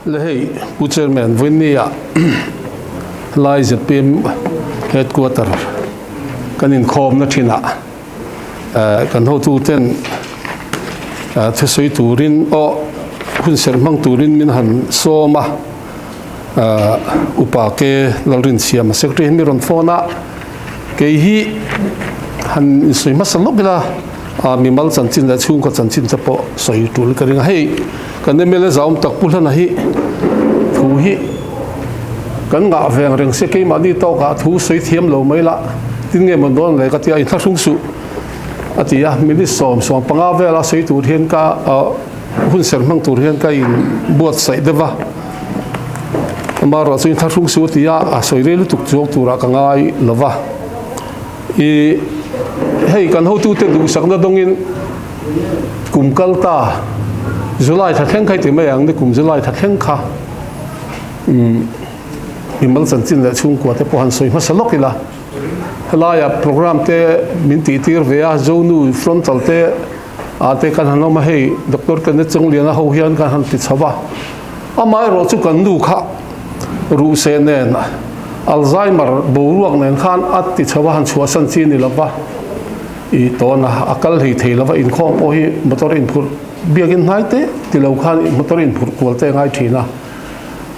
Le hei Pu Chairman vawinia lai zpm Headquarter kan inkhawmna thinah kan hotuten thusawi turin aw hun serh hmang turin min han sawm a, Upa ke Lalrinsiama Secretary hi mi rawn phone a, kei hi han insawi hmasa lawk ila mimal chanchin leh chhungkaw chanchin te pawh sawi tul ka ring a, hei kan mla zaum tak Pu Hlana hi thu hi kan ngah veng reng se keimahni tawkah thu sawi thiam lo mai la tin nge maw dawn le ka tia inthlahrung suh a ti a, minute 15 vela sawi tur hian ka hun ser hmang tur hian ka in buatsaih deuh a, amaherawhchu inthlahrung suh a ti a, a sawi rei lutuk chuang turah ka ngai lo va. I hei kan hotute duhsakna dawngin kum kal ta July thla thleng kha i ti mai ang ni kum July thla thleng kha umm mimal chanchin leh chhungkua te pawh han sawi hmasa lawk ila helaia program te min tih tir ve a Zonu frontal te ah te kan han awm a hei Doctor Kenneth Chongliana ho hian kan han ti chho va amaherawh chu kan nu kha Ruhseh nen Alzheimer boruak nen khan a ti chho a han chhuahsan chi a ni lova, i tawn a, a kal hlei thei lova, inkhawm pawh hi motor inphurh biakin hnai te ti lo khan motor inphurh kual te a ngai thin a.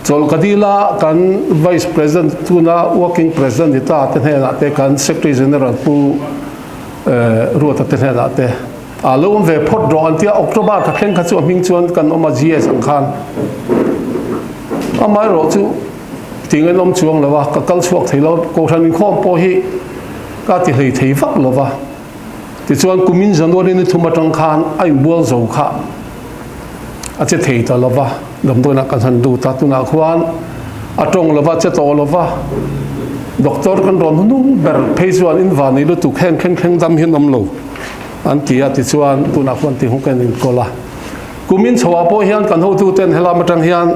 Chawlh ka dil a, kan Vice President tuna Working President ni ta te hnenah te kan Secretary General Pu Ruata te hnenah te a lo awm ve phawt rawh an ti a, October kha thleng kha chu a hming chuan kan awm a GS ang khan. Amaherawh chu Ting an awm chuang lo a, ka kal chhuak thei lo. Kohhran inkhawm pawh hi ka ti hlei thei vak lo va. Tichuan kumin January ni thum atang khan a inbual zo kha a che thei ta lo va, damdawiinah kan han lut a, tunah khuan a tawng lo va, a che tawh lo va. Doctor kan rawn hnung ber phei chuan in van nei lutuk heng thleng thleng dam hian awm lo an ti a, tichuan tunah khuan ti hung kan inkawl a. Kumin chhoah pawh hian kan hotuten helam atang hian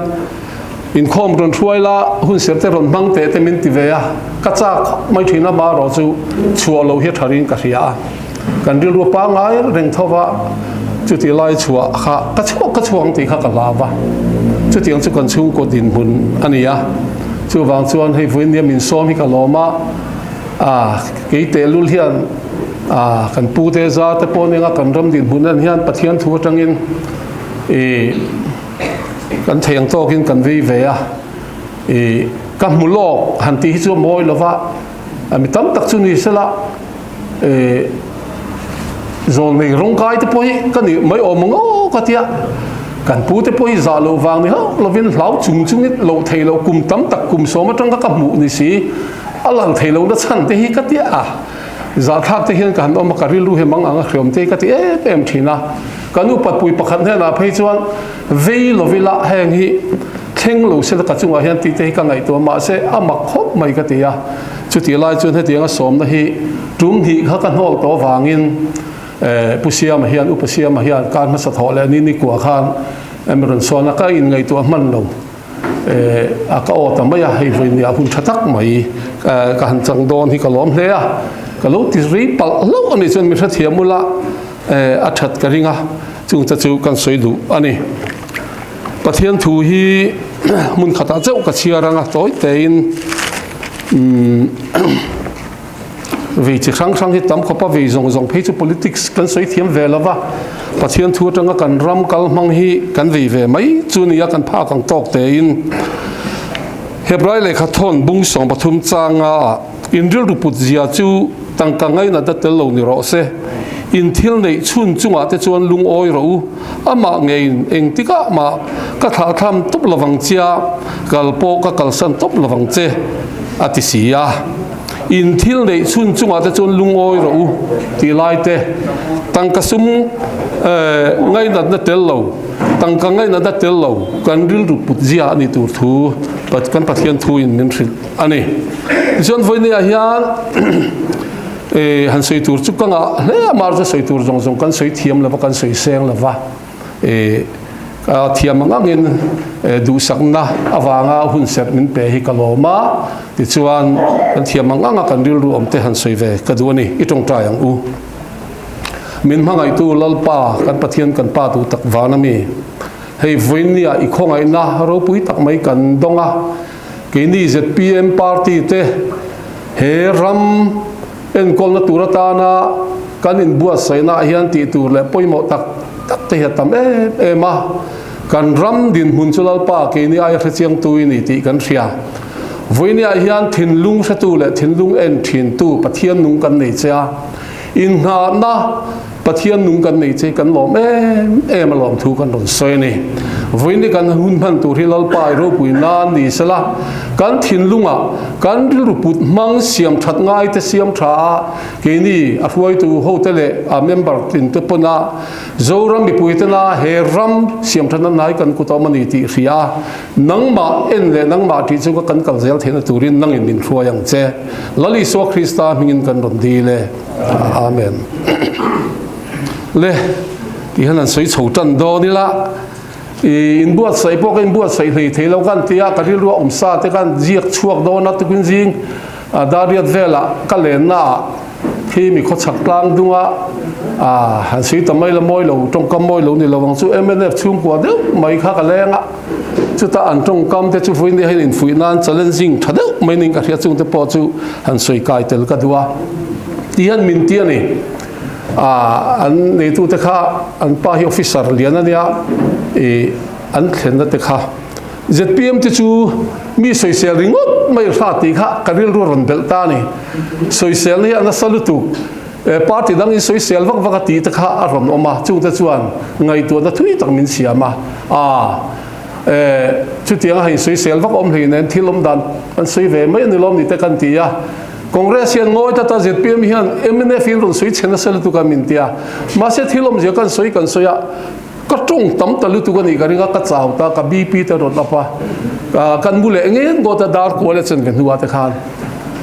inkhawm rawn hruai la, hun ser te rawn hmang teh te min ti ve a, ka chak mai thin a, marawh chu chhuah loh hi a tha rin ka hria a, kan rilru pangngai reng tho va, chuti lai chhuah kha ka chhuak ka chhuak ang tih kha ka hlau va, chutiang chu kan chhungkaw dinhmun a ni a, chuvang chuan hei vawiin min sawm hi ka lawm a, a kei tehlul hian A kan pu te za te pawh nia kan ram dinhmun en hian Pathian thu atangin i kan thei ang tawkin kan vei ve a, i ka hmu lawk han tih hi chu a mawi lova, mi tam tak chu ni sela i zawlnei rawngkai te pawh hi ka nih mai awm ang aw ka tia, kan pu te pawh hi zah loh vang ni hauh lovin hlau chung chungin loh theih loh kum tam tak kum sawm atanga ka hmuh ni si a lang thei lohna chhan te hi ka tia a. Zahthlak te hian ka han awm a, ka rilru hi mang ang a hriawm te hi ka ti em em thin a. Ka nu patpui pakhat hnenah phei chuan vei lovila heng hi thleng lo sela ka chungah hian tih te hi ka ngaihtuah mahse a mak khawp mai ka ti a. Chutih lai chuan hetianga sawmna hi tum hnih kha ka hnawl tawh avangin Pu Siama hian Upa Siama hian kar hmasa thawh leh ni nikua khan em rawn sawn a, ka inngaihtuah hman lo. A ka aw ta mai a, hei vawi nia hun tha tak mai ka han chang dawn hi ka lawm hle a, ka lo ti rei palh hlauh a nih chuan mi hrethiam ula a that ka ring a, chung te chu kan sawi duh a ni. Pathian thu hi hmun khatah chauh ka chhiar ang a, tawi tein umm Vei chi hrang hrang hi tam khawp a, vei zawng zawng phei chu politics kan sawi thiam ve lo va, Pathian thu atanga kan ram kal hmang hi kan vei ve mai chu nia kan phak ang tawk tein Hebrai lehkha thawn bung 13 changa ah in rilru put zia chu tangka ngainat a tel lo ni rawh se, in thil neih chhun chungah te chuan lungawi rawh u, amah ngeiin engtikah mah ka thlahthlam tawp lovang chia, kal pawh ka kalsan tawp lovang che a ti si a. In thil neih chhun chungah te chuan lungawi rawh u tih lai te, tangka sum ngainatna tel lo, tangka ngainatna tel lo kan rilru put zia a ni tur thu kan Pathian thu in min hrilh a ni. Tichuan vawinia hian han sawi tur chu ka ngah hle a, mahse sawi tur zawng zawng kan sawi thiam lova, kan sawi seng lova. Ka thiam ang angin duhsakna avanga hun serh min pe hi ka lawm a, tichuan kan thiam ang anga kan rilru awm te han sawi ve ka duh a ni, i tawngtai ang u. Min hmangaihtu Lalpa, kan Pathian kan Pa duh tak van a mi. Hei vawinia i khawngaihna ropui tak mai kan dawng a, keini zpm party te he ram enkawlna tur atana kan inbuatsaihna ah hian tih tur leh pawimawh tak tak te hi a tam em em a, kan ram dinhmun chu Lalpa keini aia hrechiangtu i ni tih kan hria. Vawinia hian thinlung hretu leh thinlung en thintu Pathian nung kan nei che a, inngahna Pathian nung kan nei che kan lawm em em a lawmthu kan rawn sawi a ni. Vawiin kan hun hman tur hi Lalpa i ropui nan ni sela, kan thinlungah kan rilru put hmang siam that ngai te siam tha a, keini a hruaitu hote leh a member tin te pawn a Zoram mipui tena he ram siam thatna hnai kan kut a awm a ni tih hria a, nangmah en leh nangmah tih chunga kan kal zel theihna turin nangin min hruai ang che. Lal Isua Krista hmingin kan rawn dil e. Amen. Le, ti hian an sawi chho tan dawn ila, i inbuatsaih pawh ka inbuatsaih hlei thei lo kan tia, ka rilru a awm sa te khan ziak chhuak dawn a, tukin zing dariat velah ka lenna ah khi mi khawchhak tlang dunga han sawi ta mai la mawi lo, tawngkam mawi lo ni lo ang chu mnf chhungkua deuh mai kha ka leng a, chutah an tawngkam te chu vawiin hian infuih nan challenging tha deuh mai niin ka hria chungte pawh chu han sawi kai tel ka duh a ti hian min ti a ni. Ah an neitute kha an pa hi officer lian a nia ih an thlenna te kha zpm te chu mi sawisel ringawt mai hra tih kha ka rilru a rawn belh ta a ni. Sawiselna hi a nasa lutuk party dang in sawisel vak vak a tih te kha a rawn awm a chungte chuan ngaihtuahna thui tak min siam a ah Eh, chutiang a hei sawisel vak awm hlei nen thil awm dan kan sawi ve mai a ni lawm ni te kan ti a. Congress hian ngawi tlat a, zpm hian mnf in rawn sawi chhe nasa lutuk a min ti a. Mahse thil awmzia kan sawi kan sawi a, ka tawng tam ta lutuk a nih ka ring a, ka chau ta, ka BP te rawn up a, kan mu leh ngei ngawt a dar kual a chen ve hnuah te khan.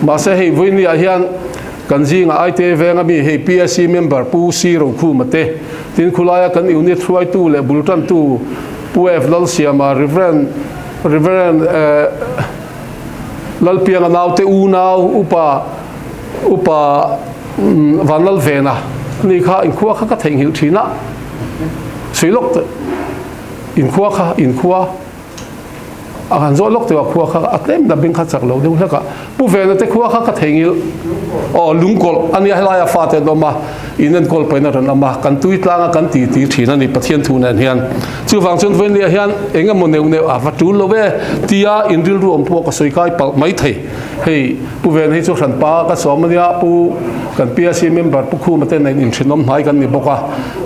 Mahse hei vawinia hian kan zingah Aite venga mi hei PSC member Pu C Rokhuma te, tin khulaia kan unit hruaitu leh bul tantu Pu F. Lalsiama, Rev. Rev. Lalpianga naute unau upa upa Vanlalvena ni kha inkhua kha ka theihnghilh thin a, sawi lawk teh inkhua kha inkhua a han zawh lawk teh a khua kha a tlem la beng kha chak lo deuh hlek a, Pu Vena te khua kha ka theihnghilh aw lungkawlh a nia helaia fate an awm a. In enkawl pahin a rawn awm a, kan tui tlang a kan ti ti thin a ni Pathian thu nen hian. Chuvang chuan vawiinliah hian eng emaw neuh neuh a va tul lo e tia in rilru awm pawh ka sawi kai palh mai thei. Hei Pu Ven hi chu hranpa ka sawm a nia, Pu kan PIC member Pu Khuma te nen inthinawm hnai kan ni bawk a,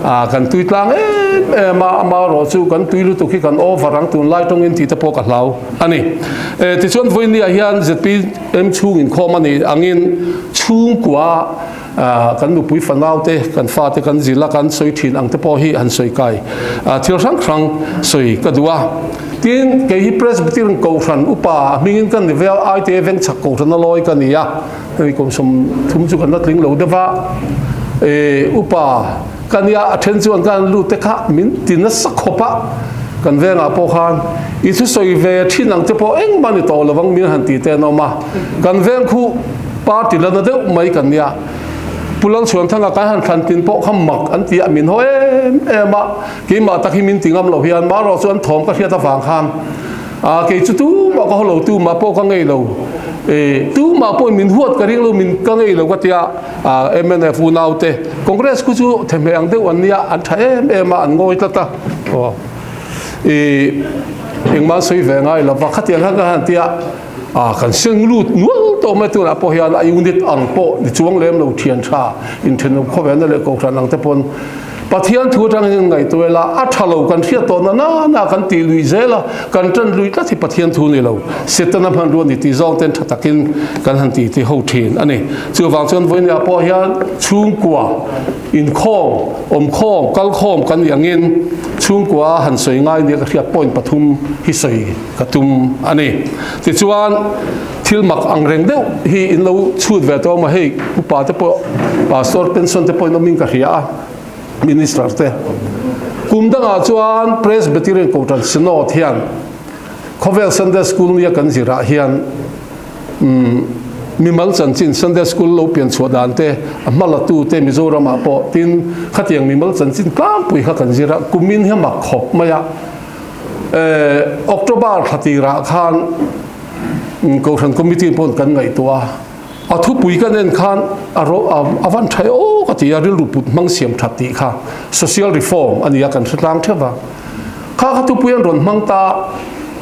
ah kan tui tlang em em a, amaherawh chu kan tui lutuk hi kan over ang tunlai tawngin tih te pawh ka hlau a ni. E tichuan vawiinliah hian zpm chhung inkhawm a nih angin chhungkua Kan nupui fanau te, kan fate kan zil a, kan sawi thin ang te pawh hi han sawi kai thil hrang hrang sawi ka duh a. Tin, kei hi Presbyterian Kohhran upa a hmingin ka ni ve a, Aite Vengchhak Kohhran a lawi ka ni a, hei kum 30 chu kan la tling lo deuh a, upa ka nia a then chuan ka han lut te kha min ti nasa khawp a, kan vengah pawh khan i thusawi ve thin ang te pawh engmah ni tawh lovang min han ti te an awm a, kan veng khu Party la na deuh mai kan nia. Pu Lalchhuanthanga kan han thlan tin pawh kha mak an ti a, min haw em em a, keimah tak hi min ti ngam lo hian marawh chu an thawm ka hriat avang khan ah kei chu tumah ka haw lo, tumah pawh ka ngei lo, eh tumah pawhin min huat ka ring lo, min ka ngei lo ka tia ah mnf unau te Congress khu chu thehmeh ang deuh an nia, an tha em em a, an ngawi tlat a, aw eh engmah an sawi ve ngai lo va, khatiang khan ka han tia. A kan seng lut nual tawh mai tunah pawh hian a unit ang pawh ni chuang lem lo thian tha inthenawm khawvelna leh kohhran ang te pawn Pathian thu atang hian ngaihtuah ila a tha lo kan hriat tawh na na na kan tih lui zel a kan tan lui tlat hi Pathian thu ni lo Setana hmanrua ni tih zawng ten tha takin kan han tih ti ho thin a ni. Chuvang chuan vawinia pawh hian chhungkua inkhawm awmkhawm kalkhawm kan nih angin chhungkua han sawi ngai nia ka hriat point pathum hi sawi Ka tum a ni. Tichuan, thil mak ang reng deuh hi in lo chhut ve tawh a, hei upa te pawh, pastor pension te pawh in awmin ka hria a, minister te. Kum dangah chuan Presbyterian Kohhran Synod hian khawvel Sunday School nia kan zirah hian umm mimal chanchin Sunday School lo pian chhuah dan te, a hma latu te Mizoramah pawh tin khatiang mimal chanchin tlangpui kha kan zir a, kumin hi a mak khawp mai a. October thla tirah khan Kohhran Committee pawn kan ngaihtuah a, a thupui kan en khan a a van tha e aw ka ti a, rilru put hmang siam that tih kha social reform a ni a kan hre tlang theuh va. Kha kha thupui an rawn hmang ta,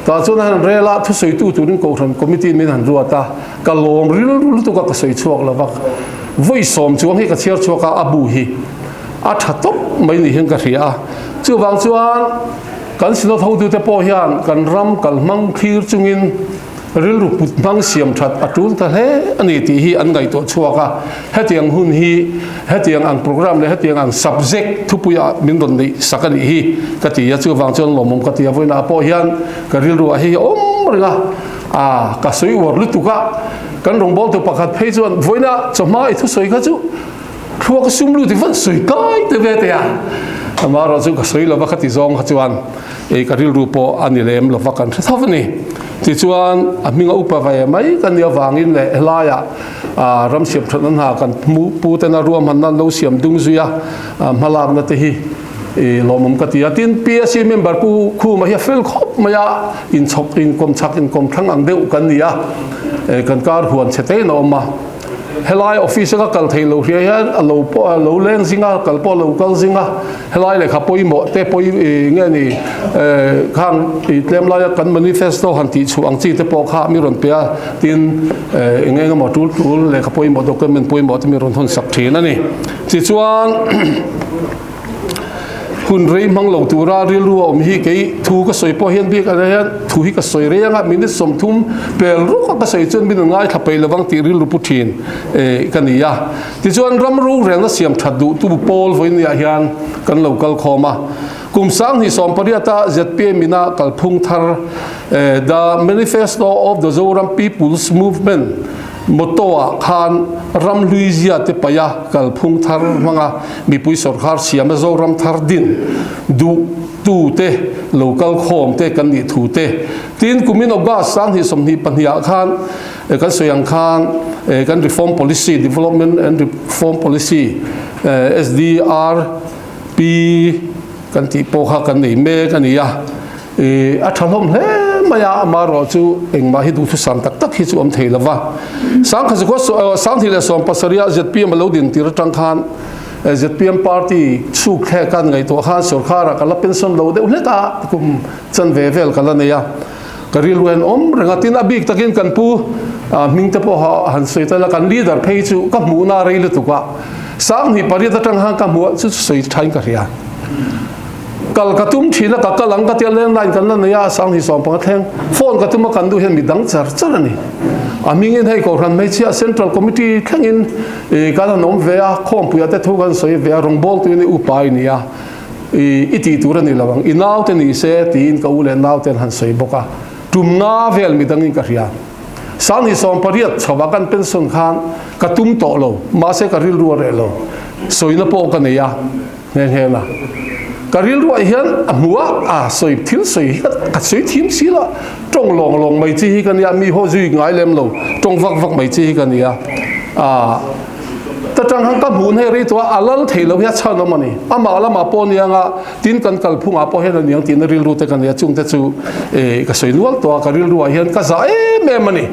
tah chuan an han rel a, thusawitu turin Kohhran Committee min han ruat a, ka lawm rilru lutuk a ka sawi chhuak lo va, vawi sawm chuang hi ka chhiar chhuak a, a bu hi a tha tawp mai ni hian ka hria a, chuvang chuan kan Synod hotute pawh hian kan ram kalhmang thlir chungin rilru put hmang siam that a tul ta hle a ni tih hi an ngaihtuah chhuak a, hetiang hun hi hetiang ang programme leh hetiang ang subject thupuiah min rawn neih sak a nih hi ka ti a, chuvang chuan lawmawm ka ti a, vawiinah pawh hian ka rilruah hei hi a awm reng a, a ka sawi uar lutuk a, kan rawngbawltu pakhat phei chuan vawiinah chawhma i thusawi kha chu Thluak sum lut i van sawi kai te ve te a, amaherawh chu ka sawi lova ka ti zawng kha chuan ei ka rilru pawh a ni lem lova kan hre tho a ni. Tichuan a hminga upa ve mai ka nih avangin leh helaiah ram siam thatna hna kan hmu pu tena ruahmanna an lo siam dung zui a, hmalakna te hi lawmawm ka ti a. Tin, PSC member Pu Khuma hi a fel khawp mai a, inchhawk inkawm chhak inkawm thlang ang deuh kan ni a, kan kar huan chhe tein a awm a. Helai office a ka kal thei lo hria hian a lo pawh a lo leng zing a, kal pawh a lo kal zing a, helai lehkha pawimawh te pawi ih nge ni eh khang ih tlem laia kan manifesto han tih chhuah ang chi te pawh kha mi rawn pe a, tin eh eng eng emaw tul tul lehkha pawimawh document pawimawh te mi rawn hawn sak thin a ni. Tichuan. Hun rei hmang lo tura rilru a awm hi kei thu ka sawi pawh hian bik ah hian thu hi ka sawi rei anga minute 30 pel ruk a ka sawi chuan min rawn ngaithla peih lovang tih rilru pu thin eh ka ni a. Tichuan ram rorelna siam that duhtu pawl vawinia hian kan lo kal khawm a. Kum 2018 a zpm ina kalphung thar eh The Manifesto of the Zoram People's Movement Motto ah khan ram hlui zia te paih a kalphung thar hmanga mipui sawrkar siam a Zoram thar din duh tu te lo kal khawm te kan nih thu te tin kumin August 2022 ah khan kan sawi ang khan kan Reform Policy Development and Reform Policy SDRP kan tih pawh kha kan nei mek a ni a. I a tha hlawm hle mai a, amaherawh chu engmah hi duhthusam tak tak hi chu awm thei lo va. Sangkhazukhua 2017 zpm a lo din tir atang khan zpm party chhuk thlek an ngaihtuah khan sorkharah ka la pension lo deuh hlek a, kum chanve vel ka la nei a, ka rilru hian awm reng a, tin a bik takin kan pu hming te pawh han sawi ta ila kan leader phei chu ka hmuhna rei lutuk a, 2008 atang khan ka hmuh a chu chu sawi thain ka hria. Kal ka tum thin a, ka kal ang ka tia landline kan la nei a, 2015 thleng phone ka tum a kan duh hian mi dang char char a ni. A hmingin hei Kohhran Hmeichhia Central Committee thlengin ih kan han awm ve a, khawmpuia te thu kan sawi ve a, rawngbawltu in i upa i ni a, ih i tih tur a ni lo ang, i naute ni se tiin ka u leh naute an han sawi bawk a, tum nga vel mi dangin ka hria. 2018 chho ah kan pension khan ka tum tawh lo, mahse ka rilru a reh lo, sawina pawh ka nei a. Nghe nghe la. Ka rilruah hian a hmu a, a sawi thil sawi hi ka sawi thim si lo. Tawng lawng lawng mai chi hi ka nia, mi haw zui ngai lem lo, tawng vak vak mai chi hi ka nia. A ta tang han ka hmuh hne rei tawh a, a lal thei lo hi a chhan awm a ni. Amah lamah pawh nia nga, tin kan kalphungah pawh hian a niang tihna rilru te ka nia, chung te chu e ka sawi nual tawh a, ka rilruah hian ka za em em a ni.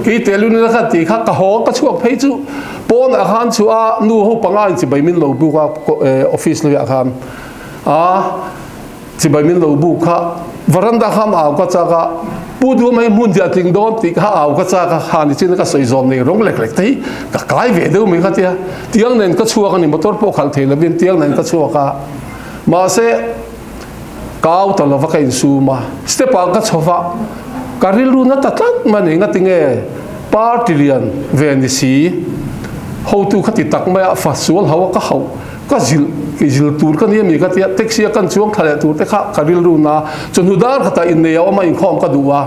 Kei telun ila khan tih kha ka haw ka chhuak phei chu Pawnah khan chu a nu ho panga in chibai min lo buk a office luiah khan a chibai min lo buk kha varanda khan au ka chak a pu du mai hmun diah tling dawn tih kha au ka chak a khan ichin ka sawi zawm nei rawng lek lek te hi ka kai ve deuh mai kha tia tiang nen ka chhuak a ni motor pawh khalh thei lovin tiang nen ka chhuak a mahse Ka au ta lova ka insum a, step ah ka chho va, ka rilru na ta tlat mai a ni, ngatinge party lian ve ni si, hotu kha ti tak mai a fa sual ho a ka hauh, ka zilh, kei zil tur ka ni ami ka tia, taxi a kan chuang thla leh tur te kha ka rilru na, chawhnu dar khatah innei a awm a inkhawm ka duh a,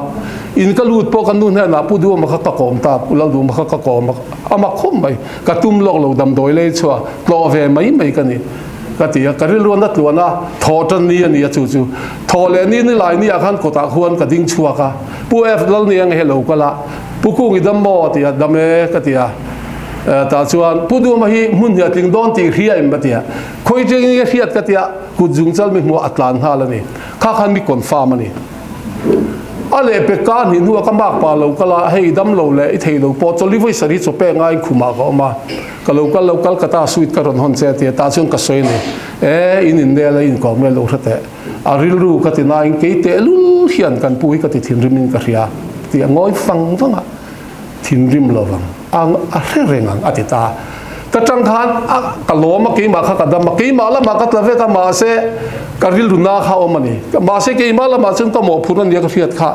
in ka lut pawh ka nu hnenah Pu Duhawma kha ka kawm ta, Pu Lalduhawma kha ka kawm a, a mak khawp mai, ka tum lawk lo damdawi lei chhuah tlawh ve mai mai ka ni. Ka ti a, ka rilruan a tluan a, thawh tan ni a ni a chu chu. Thawh leh ni ni lai ni ah khan kawtah khuan ka ding chhuak a, Pu F Lalni ang he lo kal a, Pu Kung i dam maw a ti a, dam e ka ti a, tah chuan Pu Duma hi hmun hnih a tling dawn tih hria em ka ti a, khawi tengin nge hriat ka ti a, kut zung chal mi hmuh a tlan nghal a ni, kha khan mi confirm a ni. A lehpek ka hnih hnuah ka mak pa lo kal a, hei dam lo leh i thei lo pawh chawlhi vawi sarih chaw pek ngaiin khumah ka awm a, ka lo kal lo Calcutta suite ka rawn hawn che a ti a, tah chuan ka sawi a ni. E, in innel a inkawm nge lo hre teh. A rilru ka ti nain kei tehlul hian kan pu hi ka ti thinrimin ka hria tih a ngawi fang vang a, thinrim lo vang ang a hre reng ang a ti ta. Ka tang khan a ka lawm a keimah kha ka dam a, keimah lamah ka tla vek a mahse ka rilru na kha a awm a ni. Mahse keimah lamah chuan ka mawhphurh a nia ka hriat kha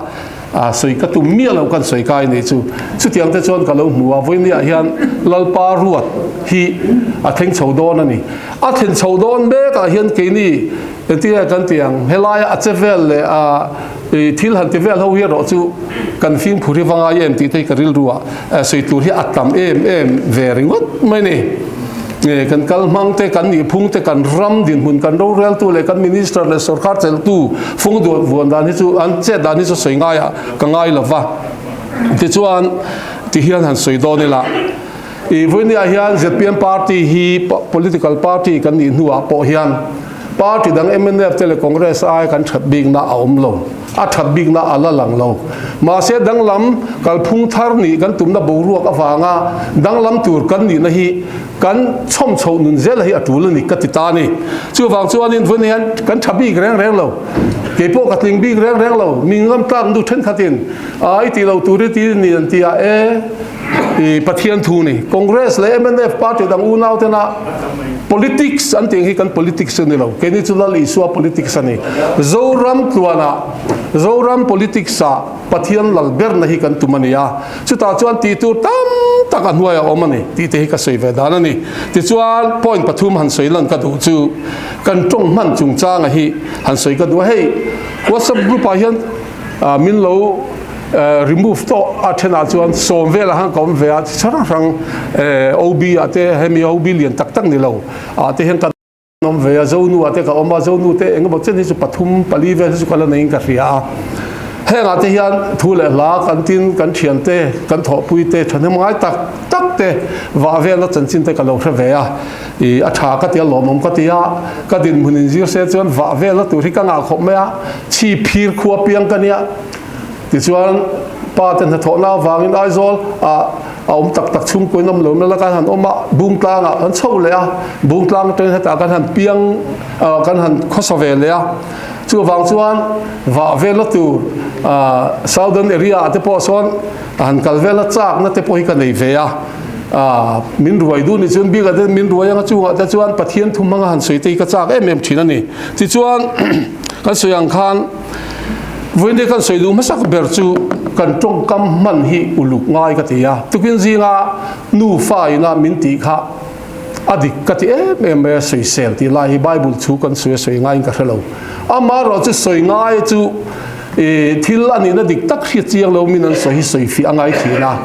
a sawi ka tum miah lo kan sawi kai anih chu. Chutiang te chuan ka lo hmu a, vawinia hian Lalpa ruat hi a thleng chho dawn a ni. A thlen chho dawn mekah hian keini Engtinge kan ti ang? Helaia a che vel leh a thil han ti vel ho hi erawh chu kan fimkhur hi va ngai em tih te hi ka rilru ah sawi tur hi a tam em em ve ringawt mai ni. Kan kal hmang te, kan nihphung te, kan ram dinhmun, kan roreltu leh kan minister leh sorkar chelhtu fung duan vuan dan hi chu an chet dan hi chu sawi ngaiah ka ngai lo va. Tichuan tihian han sawi dawn ila. I vawinia hian zpm party hi political party kan nih hnuah pawh hian party dang mnf te leh Congress ai kan that bikna a awm lo, a that bikna a la lang lo. Mahse danglam kalphung thar nih kan tumna boruak avanga danglam tur kan nihna hi kan chhawm chhoh nun zela hi a tul a ni ka ti ta a ni. Chuvang chuanin vawinia hian kan tha bik reng reng lo, keipawh ka tling bik reng reng lo, mi ngam tlak nu thenkhatin a i tih lo tur i ti ni an ti a, e. I Pathian thu ni. Congress leh mnf party dang unau tena politics an tih ang hi kan politics a ni lo. Keini chu Lal Isua politics a ni. Zoram tluanah Zoram politics ah Pathian lal berna hi kan tum a ni a. Chutah chuan tih tur tam tak a hnuaiah a awm a ni tih te hi ka sawi ve dan a ni. Tichuan point pathum han sawi lan ka duh chu kan tawng hman chungchanga hi han sawi ka duh a. Hei WhatsApp group ah hian min lo remove tawh a thenah chuan sawm velah khan ka awm ve a chi hrang hrang OB ah te hemi OB lian tak tak ni lo ah te hian kan awm ve a Zonu ah te ka awm a Zonu te eng emaw chen hi chu pathum pali vel hi chu ka la neiin ka hria a heng ah te hian thu leh hla kan tin kan thian te kan thawhpui te thahnem ngai tak tak te vah velna chanchin te ka lo hre ve a I a tha ka ti a, lawmawm ka ti a, ka dinhmun inzir se chuan vah velna tur hi ka ngah khawp mai a, chhi phir khua piang ka nia. Tichuan pa te hnathawhna avangin Aizawl ah a awm tak tak chhungkawiin awm lo nala kan han awm a, Bungtlang ah kan chho leh a, Bungtlang atangin hetah kan han piang kan han khawsa ve leh a. Chuvang chuan vah velna tur Southern area ah te pawh sawn han kal velna chakna te pawh hi ka nei ve a. Min ruai duh ni chuan bikah te min ruai anga chungah te chuan Pathian thu hmanga han sawi te hi ka chak em em thin a ni. Tichuan kan sawi ang khan vawiin kan sawi duh hmasak ber chu kan tawngkam hman hi uluk ngai ka ti a. Tukin zinga nufa ina min tih kha a dik ka ti em em mai a, sawisel tih lai hi Bible thu kan sawi a sawi ngaiin ka hre lo. Amaherawhchu sawi ngai chu thil a nihna dik tak hriat chiang lo min an sawi hi sawi fiah a ngai thin a.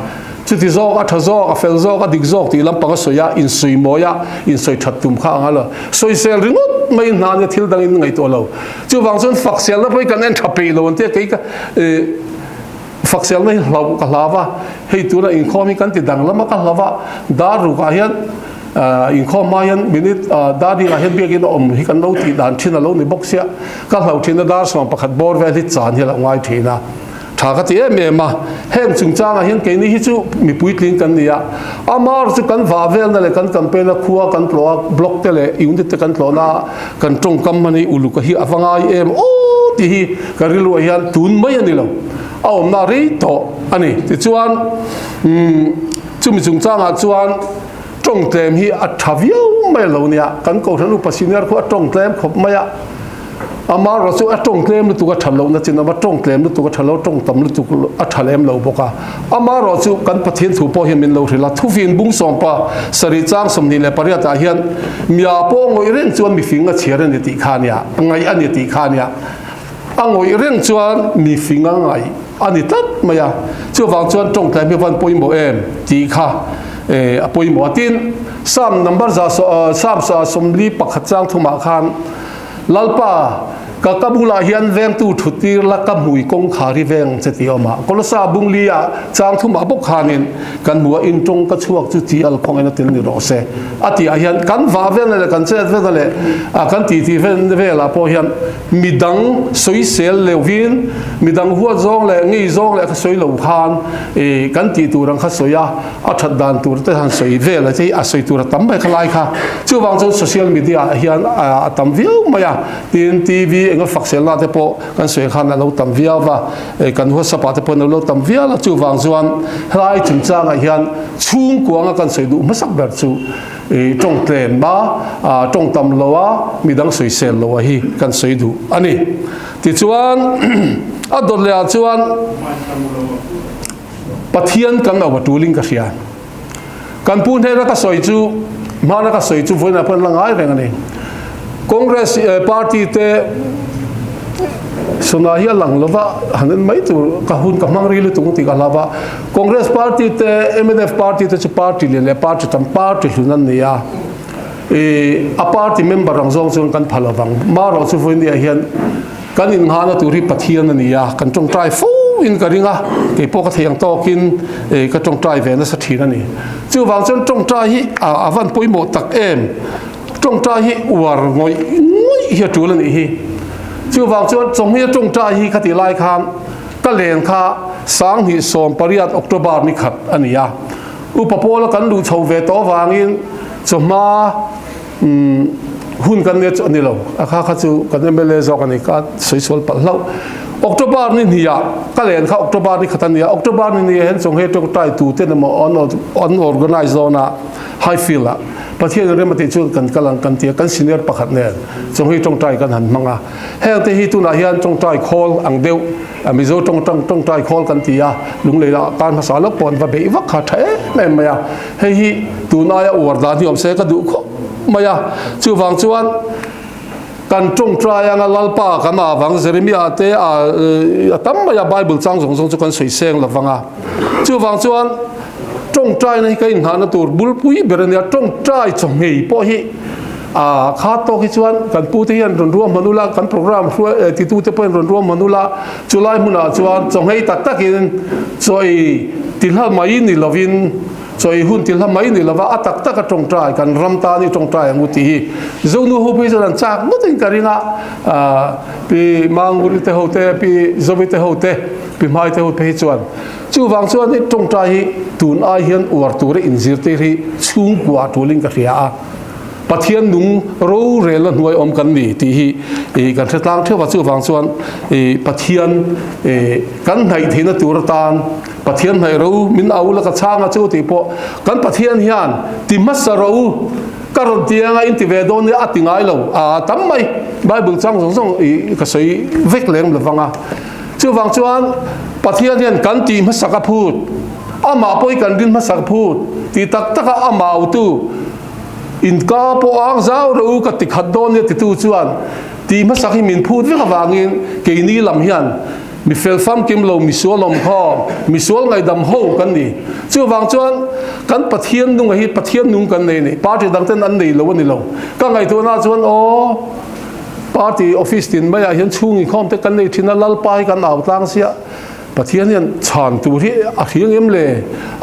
Chuti zawk, a tha zawk, a fel zawk, a dik zawk tih lampang a sawi a, insawi mawi a, insawi that tum kha a ngai lo. Sawisel ringawt mai hna nia thil dangin ngaihtuah lo. Chuvang chuan fakselna pawh hi kan en tha peih lo an tia kei ka fakselna hi hlauh ka hlau a, hei tuna inkhawm hi kan ti danglam a ka hlau a, dar rukah hian inkhawm hma hian minute dar dingah hian biakin a awm hi kan lo tih dan thin a lo ni bawk sia, ka hlauh thin a dar 11 bawr vel hi chan hi a lo ngai thin a. Tha ka ti em em a, heng chungchangah hian keini hi chu mi puitling kan ni a, amar chu kan vah velna leh kan campaign a khua kan tlawh a, block te leh unit te kan tlawhna a kan tawngkam hman hi uluk a hi a va ngai em aw tih hi ka rilruah hian tun mai a ni lo, a awmna rei tawh a ni. Tichuan umm chumi chungchangah chuan tawngtlem hi a tha viau mai lo nia, kan Kohhran upa senior khu a tawngtlem khawp mai a. Amaherawh chu a tawng tlem lutuk a tha lohna chin awm a, tawng tlem lutuk a tha lo, tawng tam lutuk a tha lem lo bawk a. Amaherawh chu kan Pathian thu pawh hian min lo hrilh a, thufin bung sawmpa sarih chang 28 ah hian mia pawh ngawih reng chuan mifing a chhiar a ni tih kha a nia, ngaih a ni tih kha a nia. A ngawih reng chuan mifing a ngaih a ni tlat mai a, chuvang chuan tawng tlem hi a van pawimawh em tih kha a pawimawh a. Tin, Psalm number za Psalm 41 chang thumah khan, Lalpa, Ka ka bulah hian vengtu thut tir la ka hmui kawngkhar hi veng ang che tih a awm a. Kolosa bungli ah chang thumah bawk khanin kan hmu a, in tawng ka chhuak chu chi al khawngain a tel ni rawh se a tih ah hian kan vah velna leh kan chet velna leh kan titi velah pawh hian midang sawisel leuhin midang huat zawng leh ngei zawng leh kha sawi lo khan kan tih tur ang kha sawi a, a that dan tur te han sawi vel a hi a sawi tur a tam mai kha lai kha. Chuvang chuan social media ah hian a tam viau mai a, tin TV eng a fakselna te pawh kan sawi khan a lo tam viau va, kan WhatsApp ah te pawh an lo tam viau a, chuvang chuan helai chungchangah hian chhungkua anga kan sawi duh hmasak ber chu tawng tlem a, tawng tam lo a, midang sawisel lo a hi kan sawi duh a ni. Tichuan a dawt leh ah chuan Pathian kan lo a tulin ka hria. Kan pu hnena ka sawi chu, hmana ka sawi chu vawiinah pawh an la ngai reng a ni. Congress party te sawna hi a lang lova han en mai tur ka hun ka hmang rih lutuk tih ka hlau a. Congress party te mnf party te chu party lian leh party tam party hlun an ni a. A party member ang zawng chuan kan pha lovang. Marawh chu vawiin hian Kan innghahna tur hi Pathian a ni a, kan tawngtai fo in ka ring a, kei pawh ka thei ang tawkin ka tawngtai ve nasa thin a ni. Chuvang chuan tawngtai hi a van pawimawh tak em, tawngtai hi uar ngawih ngawih hi a tul a nih hi. Chuvang chuan chawhmeh tawngtai hi khatih lai khan ka len kha Sanghnih 18 October ni khat a ni a, Upa Pawla kan luh chho ve tawh avangin chawhma Umm hun kan nia chu a ni lo, a kha kha chu kan mla zawk a ni ka sawi sual palh hlauh. October ni hnih ah ka len kha October ni khat a nia, October ni hnih ah hian Chawnghe tawngtai tu ten emaw an an organize dawn a Highfield ah Pathian in rem a tih chuan kan kal ang kan ti a, kan senior pakhat nen Chawnghe tawngtai kan han hmang a. Heng te hi tunah hian tawngtai khawl ang deuh Mizo tawngtang tawngtai khawl kan ti a, lunglei lah tan hmasa lawk pawh an va beih vak kha tha em em mai a. Hei hi tun aia uar dan hi awm se ka duh khawp mai a, chuvang chuan kan tawngtai anga Lalpa kan avang Jeremiah te a tam mai a Bible chang zawng zawng chu kan sawi seng lo vang a, chuvang chuan tawngtaina hi ka inghahna tur bulpui ber a nia, tawngtai chaw ngei pawh hi a kha tawk hi chuan kan pute hian rawn ruahman ula, kan program hruai titute pawhin rawn ruahman ula, chulai hmunah chuan chaw ngei tak takin chaw ei tilha mai ni lovin chaw ei hun tilha mai ni lova a tak taka tawngtai kan ram tan hi tawngtai ang u tih hi Zonu ho phei chuan an chak ngawtin ka ring a, Pi Manguri te ho te, Pi Zovi te ho te, Pi Hmai te ho phei chuan chuvang chuan i tawngtai hi tun ai hian uar tura inzirtir hi chhungkua tulin ka hria a. Pathian nung rorelna hnuai awm kan ni tih hi kan hre tlang theuh a, chuvang chuan Pathian kan hnaih theihna tur atan Pathian hnaih ro min au la ka chhang a chu tih pawh kan Pathian hian ti hmasa ro ka rawn ti anga in ti ve dawn nia a ti ngai lo a tam mai Bible chang zawng zawng ka sawi vek leng lo vang a, chuvang chuan Pathian hian kan tih hmasak a phut amah pawh hi kan rin hmasak phut tih tak taka amah autu Inka pawh ang zau reuh ka ti khat dawn nia titu chuan tih hmasak hi min phut vek avangin keini lam hian mi fel famkim lo misual awm khaw misual ngaihdam ho kan ni. Chuvang chuan kan Pathian nunga hi Pathian nung kan nei a ni. Party dang ten an nei lo a ni lo. Ka ngaihtuahna chuan aw party office tin maiah hian chhung inkhawm te kan nei thin a, Lalpa hi kan au tlang sia. Pathian hian chhan tur hi a hriang em le?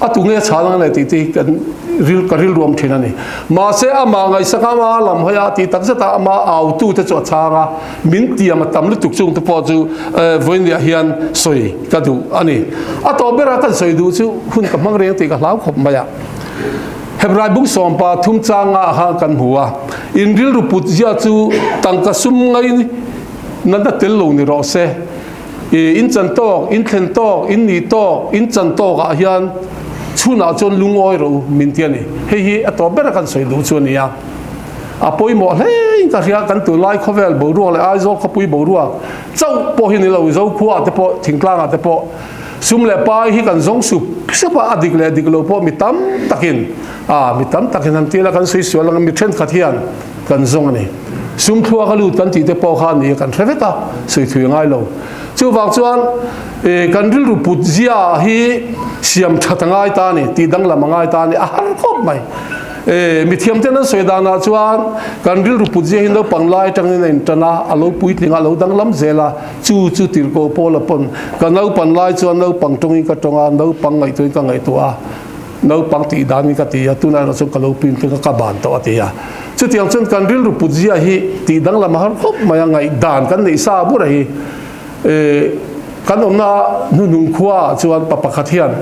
A tu nge a chhan ang le tih te hi kan ril ka rilruam thin a ni. Mahse amah ngaihsak a, ama lam hawi a tih tak zet a, ama autu te chu a chhang a, min tiam a tam lutuk chung te pawh chu vawiinah hian sawi ka duh a ni. A tawp bera kan sawi duh chu hun ka hmang reng tih ka hlau khawp mai a. Hebrai bung sawmpa thum changa kha kan hmu a, in rilru put zia chu tangka sum ngai natna tel lo ni rawh se. I in chan tawk, in thlen tawk, in nih tawk, in chan tawk ah hian chhunah chuan lungawi rawh u min ti a ni. Hei hi a tawp ber a kan sawi duh chu a ni a. A pawimawh hle in ka hria kan tunlai khawvel boruak leh Aizawl khawpui boruak chauh pawh hi ni lo, Zokhua ah te pawh, Thingtlang ah te pawh sum leh pai hi kan zawng sup sup a, a dik leh dik lo pawh mi tam takin a mi tam takin han ti ila kan sawi sual ang mi thenkhat hian kan zawng a ni. Sum thluak a lut kan tih te pawh kha a ni a, kan hre vek a, sawi thui a ngai lo. Chuvang chuan kan rilru put zia hi siam that a ngai ta a ni, tih danglam a ngai ta a ni, a har khawp mai. E, mithiamten an sawi danah chuan kan rilru put zia hi naupang lai atangin a intan a, a lo puitling a, a lo danglam zel a, chu chu tirhkoh Paula pawn ka naupan lai chuan naupang tawngin ka tawng a, naupang ngaihtuahin ka ngaihtuah a, naupang tih danin ka ti a, tunah erawh chuan ka lo puitling a, ka ban tawh a ti a. Chutiang chuan kan rilru put zia hi tih danglam a har khawp mai a, ngaihdan kan neih sa bur a hi. E, kan awmna hnuhnung khuaah chuan pa pakhat hian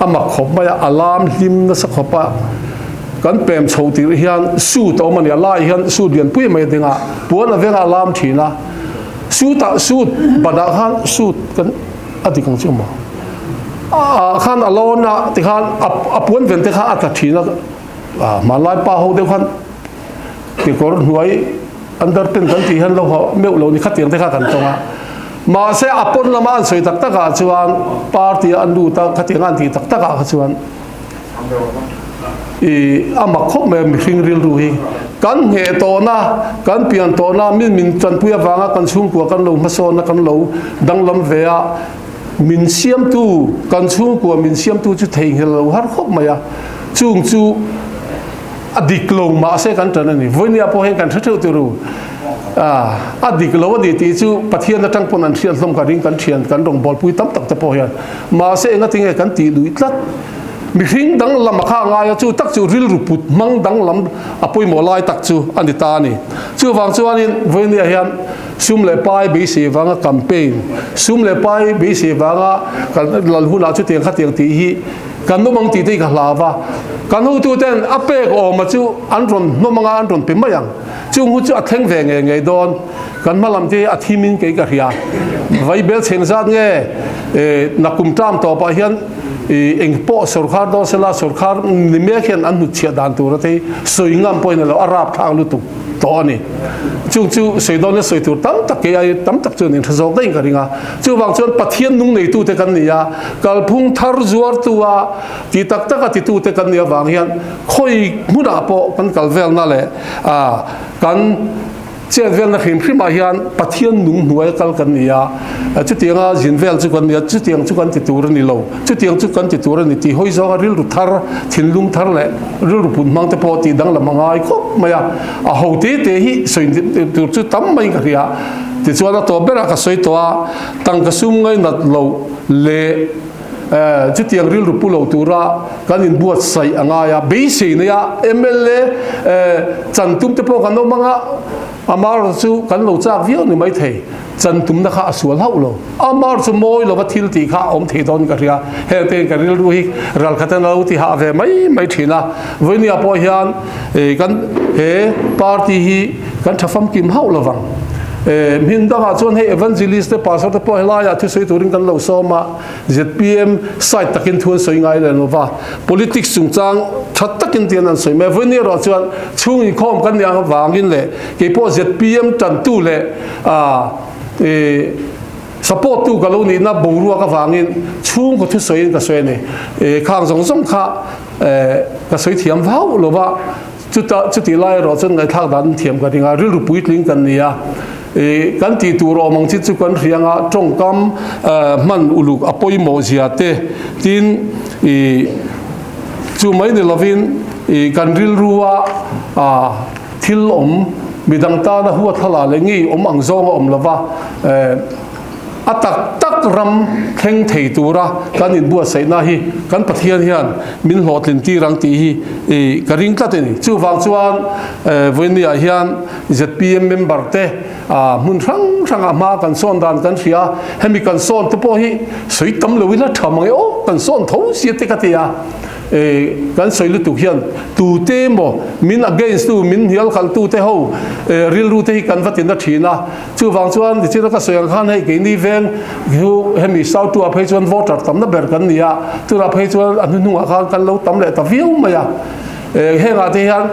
A mak khawp mai a, a lam hlim nasa khawp a, kan pem chho tirh hian suit a awm a ni, a laiah hian suit lian pui mai a ding a, puan a vengah a lam thin a, suit ah suit banah khan suit kan a dik ang chu maw ah khan a lawn a tikhan a puan ven te kha a tla thin a, hmanlai pa ho deuh khan kekawr hnuai Underpin kan tih hian lo hauh meuh lo ni khatiang te kha kan tawng a. Mahse a pawn lama an sawi tak tak ah chuan party a an lut a khatiang a an tih tak tak ah kha chuan i a mak khawp mai a mihring rilru hi. Kan ngheh tawhna, kan pian tawhna min min tanpui avanga kan chhungkua kan lo hmasawn a kan lo danglam ve a, min siamtu kan chhungkua min siamtu chu theihnghilh lo har khawp mai a. Chung chu A dik lo mahse kan ṭan a ni. Vawinia pawh hian kan hre theuh tur u. A dik lo a ni tih chu Pathian atang pawn an hriat hlawm ka ring kan ṭhian kan rawngbawlpui tam tak te pawh hian. Mahse engati nge kan tih luih tlat. Mihring danglam a kha a ngai a, chu tak chu rilru put hmang danglam a pawimawh lai tak chu a ni ta a ni. Chuvang chuanin vawinia hian sum leh pai beisei vanga campaign, sum leh pai beisei vanga kan lal hunah chutiang khatiang tih hi Kan awm ang tih te hi ka hlau va, kan hotuten a pek awma chu an rawn hnawm anga an rawn pe mai ang. Chung hu chu a thleng ve ngei ngei dawn. Kan hma lam te hi a thim in kei ka hria. Vai bel chheng zat nge nakum term tawpah hian eng pawh sorkar dawn sela sorkar ni mek hian an hnutchhiah dan tur a te hi sawi ngam pawhin a lo a rapthlak lutuk tawh a ni. Chung chu sawi dawn hian sawi tur tam tak kei ai tam tak chuan inhre zawk daih in ka ring a. Chuvang chuan Pathian nung neitute kan ni a, kalphung thar zuartu a ti tak tak a titute kan nih avang hian khawi hmunah pawh kan kal velna leh kan chet velna hrim hrimah hian Pathian nung hnuaia kal kan ni a, chutianga zin vel chu kan ni a, chutiang chu kan ti tur a ni lo, chutiang chu kan ti tur a ni tih hawi zawnga rilru thar, thinlung thar leh rilru pun hmang te pawh tih danglam a ngai khawp mai a, a ho te te hi sawi tur chu tam maiin ka hria. Tichuan a tawp berah ka sawi tawh a, tangka sum ngainat loh leh chutiang rilru pu lo tura kan inbuatsaih a ngai a, beisei nei a mla chan tum te pawh kan awm ang a, amaherawhchu chu kan lo chak viau ni maithei, chan tumna kha a sual hauh lo. Amaherawhchu mawi lova thil tih kha a awm thei dawn ka hria, heng te ka rilru hi ral khat a lo ti hah ve mai mai thin a, vawinia pawh hian kan he party hi kan tha famkim hauh lovang. Hmin dangah chuan hei Evangelist te Pastor te pawh helaiah thusawi turin kan lo sawm a, zpm side takin thu an sawi ngai leh lova, politics chungchang tha takin tian an sawi mai. Vawiin erawh chuan chhung inkhawm kan nih avangin leh keipawh zpm tantu leh support tu ka lo nihna boruak avangin chhungkaw thusawiin ka sawi a ni. Khang zawng zawng kha ka sawi thiam vau lova, Chuta chutih lai erawh chuan ngaihthlak dan thiam ka ring a, rilru puitling kan ni a, ih kan tih tur awm ang chi chu kan hria anga tawngkam hman uluk a pawimawh zia te tin ih chu mai ni lovin ih kan rilrua ah thil awm midang tana huathlala leh ngei awm ang zawng a awm lova eh A tak tak ram thleng thei tura kan inbuatsaihna hi kan Pathian hian min hlawhtlin tir ang tih hi ka ring tlat a ni. Chuvang chuan vawinia hian zpm member te hmun hrang hrangah hma kan sawn dan kan hria a, hemi kan sawn te pawh hi sawi tam lo ila tha mang e aw, kan sawn tho sia te ka ti a. Kan sawi lutuk hian tute emaw min against tu, min hnial khalh tu te ho rilru te hi kan va ti na thin a. Chuvang chuan nichina ka sawi ang khan hei keini veng chu hemi South Tua phei chuan voter tamna ber kan ni a, tunah phei chuan a hnuhnungah khan kan lo tam leh ta viau mai a. Hengah te hian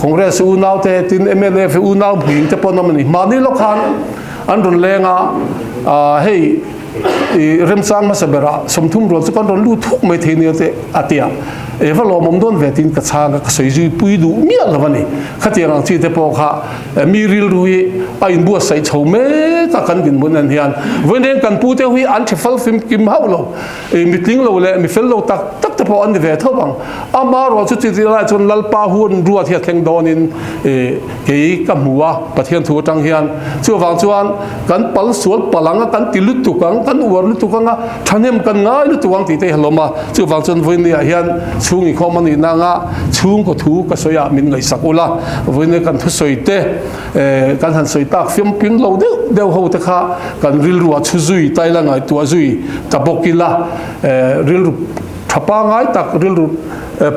Congress unau te tin mnf unau hming te pawh an awm a ni. Mahni lawk khan an rawn leng a, hei I remchang hmasa berah 30 rual chu kan rawn lut thuk mai thei nia te a ti a, e va lawmawm dawn ve tiin ka chhang a, ka sawi zui pui duh miah lo a ni. Khatiang ang chi te pawh kha mi rilru hi a inbuatsaih chho mek a kan dinhmun en hian. Vawiin hian kan pu te hi an ṭhe fal fim kim hauh lo, i mitling lo leh mi fel lo tak tak te. te pawh an ni ve tho ang. Amaherawh chu chutih lai chuan Lalpa hun ruat hi a thleng dawnin kei ka hmu a, Pathian thu atang hian. Chuvang chuan kan pal sual palh ang a, kan ti lutuk ang, kan uar lutuk ang a, thahnem kan ngai lutuk ang tih te hi a lawm a. Chuvang chuan vawinia hian chhung inkhawm a nihna anga chhungkaw thu ka sawi ah min ngaihsak ula, vawinia kan thusawi te kan han sawi tak fiam ping lo deuh deuh ho te kha kan rilru ah chhu zui ta ila ngaihtuah zui ta bawk ila rilru tha pangai tak rilru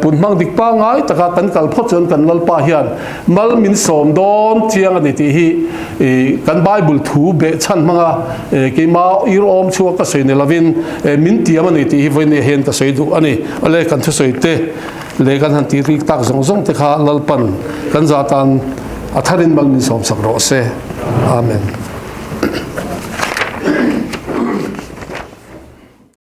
pun hmang dik pangai taka kan kal phawt chuan kan Lalpa hian mal min sawm dawn chiang a ni tih hi kan Bible thu behchhan hmanga keima ir awm chhuak ka sawi ni lovin min tiam a ni tih hi vawiin hian ka sawi duh a ni. Awle kan thusawi te leh kan han tih rik tak zawng zawng te kha Lalpan kan za tan a tharin mal min sawm sak rawh se. Amen.